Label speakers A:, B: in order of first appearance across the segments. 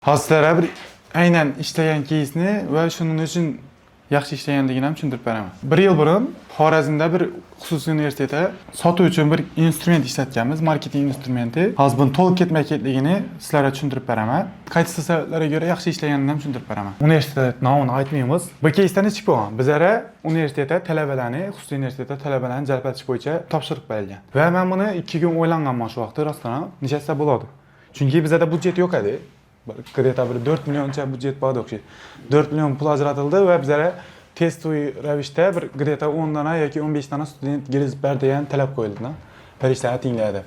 A: Hozir sizlarga bir aynan ishlagan keysni va shuning uchun yaxshi ishlaganligini ham tushuntirib beraman. Bir yil burun Xorazmda bir xususiy universitetda sotuv uchun bir instrument ishlatganmiz, marketing instrumenti. Hozir buni to'liq ketma-ketligini sizlarga tushuntirib beraman. Qaysi sabablarga ko'ra yaxshi ishlaganini ham tushuntirib beraman. Universitet nomini aytmaymiz. Bu keysda nechik bo'lgan? Bizlara universitetda talabalarni, xususiy universitetda talabalarni jalb etish bo'yicha topshiriq berilgan. Va men buni 2 kun o'ylanganman shu vaqtda, rostdan ham nechasi bo'ladi. Chunki bizada budjet yo'q edi. Где-то bir 4 millioncha budjet bor o'xshaydi. 4 million pul ajratildi va bizlara тестовый ravishda bir где-то 10 dona yoki 15 dona student kirgizib ber degan talab qo'yildi. Bir ishlar atinglar deb.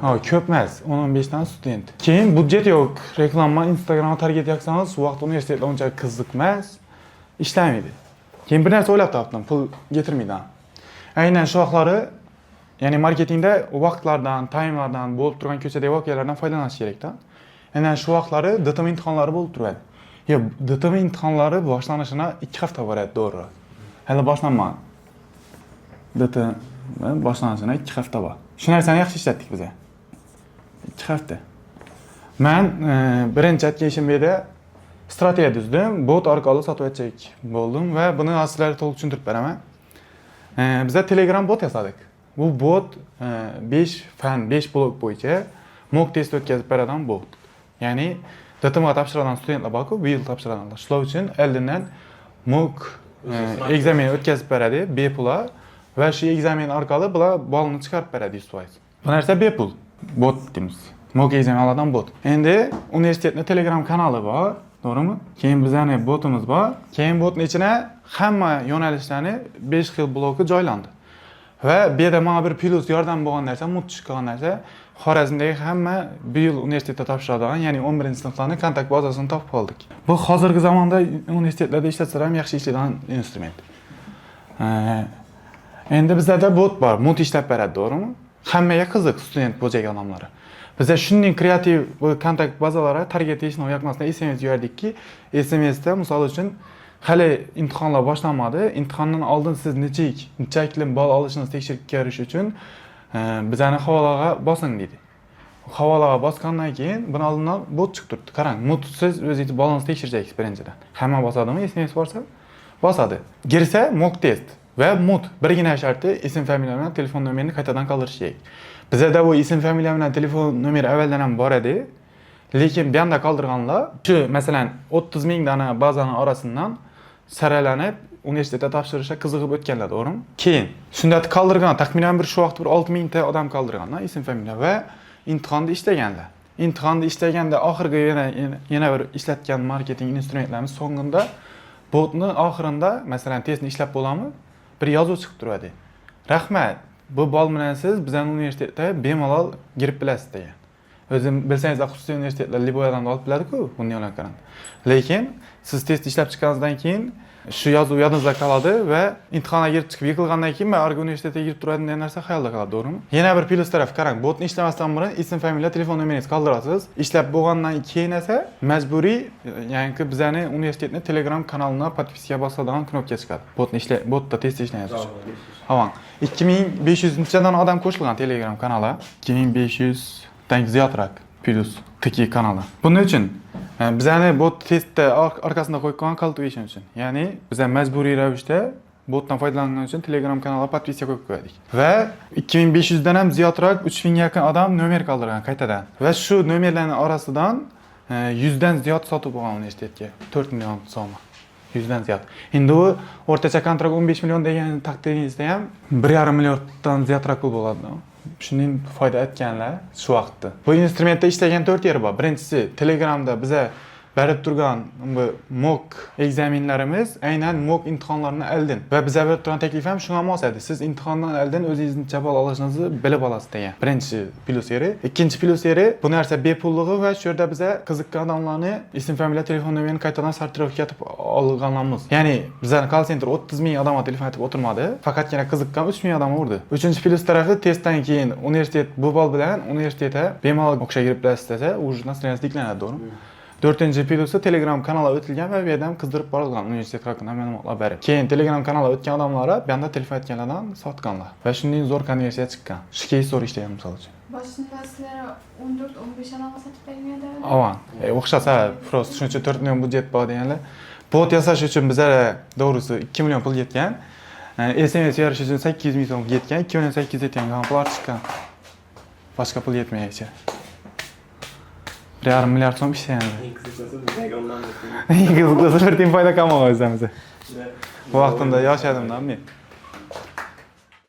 A: Ha, ko'p emas, 10-15 dona student. Keyin budjet yo'q. Reklama Instagramga target yoqsangiz, u vaqt universitetlar uncha qiziq emas, ishlamaydi. Keyin bir narsa o'ylab topdim, pul getirmaydi. Aynan shu vaqtlari, ya'ni marketingda vaqtlardan, timelardan, bo'lib turgan ko'chadagi voqealardan foydalanish kerakda. Aynan shu vaqtlari DTM imtihonlari bo'lib turadi. Yo'q, DTM imtihonlari boshlanishina 2 hafta bor edi, to'g'ri. Hali boshlanmadi. DTM boshlanishina 2 hafta bor. Shu narsani yaxshi ishlatdik biz. 2 hafta. Men birinchi aytgan ishim bu yerda strategiya tuzdim, bot orqali sotib etjak bo'ldim va buni hozir sizlarga to'liq tushuntirib beraman. Biza Telegram bot yasadik. Bu bot 5 fan, 5 blok bo'yicha mock test o'tkazib beradigan bot. Ya'ni DTMga topshiradigan studentlar bor-ku, bu yil topshiradiganlar. Shular uchun oldindan mock экзамен o'tkazib beradi bepul va shu экзамен orqali bular ballni chiqarib beradi 100%. Bu narsa bepul. Bot deymiz. Mock экзамен oladigan bot. Endi universitetning Telegram kanali bor, to'g'rimi? Keyin bizani botimiz bor. Keyin botning ichine hamma yo'nalishlarni 5 xil bloki joylandi. Va bu yerda menga bir plyus yordam bo'lgan narsa, mudhish qilgan narsa, Xorazmdagi hamma bu yil universitetda topshiradigan, ya'ni 11 sinflarni kontakt bazasini topib oldik. Bu hozirgi zamonda universitetlarda ishlatsalar ham yaxshi ishlaydigan instrument. Endi bizlarda bot bor, mut ishlab beradi, to'g'rimi? Hammaga qiziq student bo'lajak odamlar. Biza shunday kreativ bu kontakt bazalarga target ishni yoqmasdan SMS yubordikki, SMSda misol uchun hali imtihonlar boshlanmadi. Imtihondan oldin siz nechik, nechaklim ball olishini tekshirib ko'rish uchun bizani havolaga bosing deydi. Havolaga bosgandan keyin buni oldindan bot chiqib turibdi. Qarang, mut siz o'zingiz ballingizni tekshirasiz birinchidan. Hamma bosadimi SMS borsa? Bosadi. Girsa mock test va mut birgina sharti ism familiya bilan telefon nomerini qaytadan qoldirish kerak. Bizada bu ism familiya bilan telefon nomeri avvaldan ham bor edi. Lekin bu yoqda qoldirganlar shu masalan 30 ming dona bazani orasidan saralanib universitetda topshirishga qiziqib o'tganlar, to'g'rimi? Keyin shunda qoldirgan taxminan bir shu vaqt bir 6 mingta odam qoldirganlar ism familiya va imtihonda ishlaganlar. Imtihonda ishlaganda oxirgi yana bir ishlatgan marketing instrumentlarimiz so'ngida botni oxirida masalan testni ishlab bo'ladimi? Bir yozuv chiqib turadi. Rahmat, bu ball bilan siz bizning universitetda bemalol kirib bilasiz degan. O'zim bilsangizlar, xususiy universitetlar любой odamni olib biladi-ku, bunday bilan qaraganda. Lekin siz test ishlab chiqqaningizdan keyin shu yozuv yodingizda qoladi va imtihonga kirib chiqib yiqilgandan keyin man argi universitetga kirib turadi degan narsa xayolda qoladi, to'g'rimi? Yana bir plyus taraf, qarang, botni ishlamasdan burun ism, familiya, telefon nomeringizni qoldirasiz. Ishlab bo'lgandan keyin esa majburiy, ya'ni bizani universitetni Telegram kanalina подписка bosadigan knopka chiqadi. Botni ishla, botda test ishlash uchun. Havang. 2500 nechadan odam qo'shilgan Telegram kanali. 2500 dan ziyodroq plyus tiki kanali. Buning uchun bizani bot testda orqasida qo'yib qo'ygan call to action uchun. Ya'ni biza majburiy ravishda botdan foydalangan uchun Telegram kanaliga подписка qo'yib qo'ydik. Va 2500 dan ham ziyodroq, 3000 ga yaqin odam nomer qoldirgan qaytadan. Va shu nomerlarning orasidan 100 dan ziyod sotib olgan universitetga 4 million so'm. 100 dan ziyod. Endi u o'rtacha kontrakt 15 million degan taqdiringizda ham 1,5 milliarddan ziyodroq pul bo'ladi. Shunday foyda etganlar shu vaqtda. Bu instrumentda ishlagan 4 yeri bor. Birinchisi, Telegramda biza berib turgan bu mock экзамен larimiz aynan mock imtihonlarini oldin va biza berib turgan taklif ham shunga mos edi. Siz imtihondan oldin o'zingizni necha ball olishingizni bilib olasiz degan. Birinchi plyus yeri. Ikkinchi plyus yeri, bu narsa bepulligi va shu yerda biza qiziqqan odamlarni ism, familiya, telefon nomerini qaytadan сортировка etib olganlarmiz. Ya'ni bizani call center 30 ming odamga telefon etib o'tirmadi. Faqatgina qiziqqan 3 ming odam urdi. Uchinchi plyus tarafi, testdan keyin universitet bu ball bilan universitetga bemalol o'qishga kirib bilasiz desa, уже настроение tiklanadi, to'g'rimi? To'rtinchi plyusi, Telegram kanali o'tilgan va bu yerda ham qizdirib borilgan universitet haqida ma'lumotlar berib. Keyin Telegram kanali o'tgan odamlar bu yoqda telefon etganlardan sotganlar. Va shunday zo'r konversiya chiqqan. Shu keys zo'r ishlagan misol uchun.
B: Başında sizlere 14-15 adamga sotib bergan edi.
A: Avan. O'xshasa, просто shuncha 4 million budjet bor deganlar. Bot yasash uchun bizlar, to'g'risi, 2 million pul ketgan. SMS berish uchun 800 ming so'm ketgan, 2 million 800 yetgan pul chiqqan. Boshqa pul yetmayapti. 1,5 milliard so'm ishlagan.
C: Eng qiziqlisi bizga ondan
A: Eng qiziqlisi bir tiyin foyda qolmagan o'zimizda. Bu vaqtimda yosh edimda men.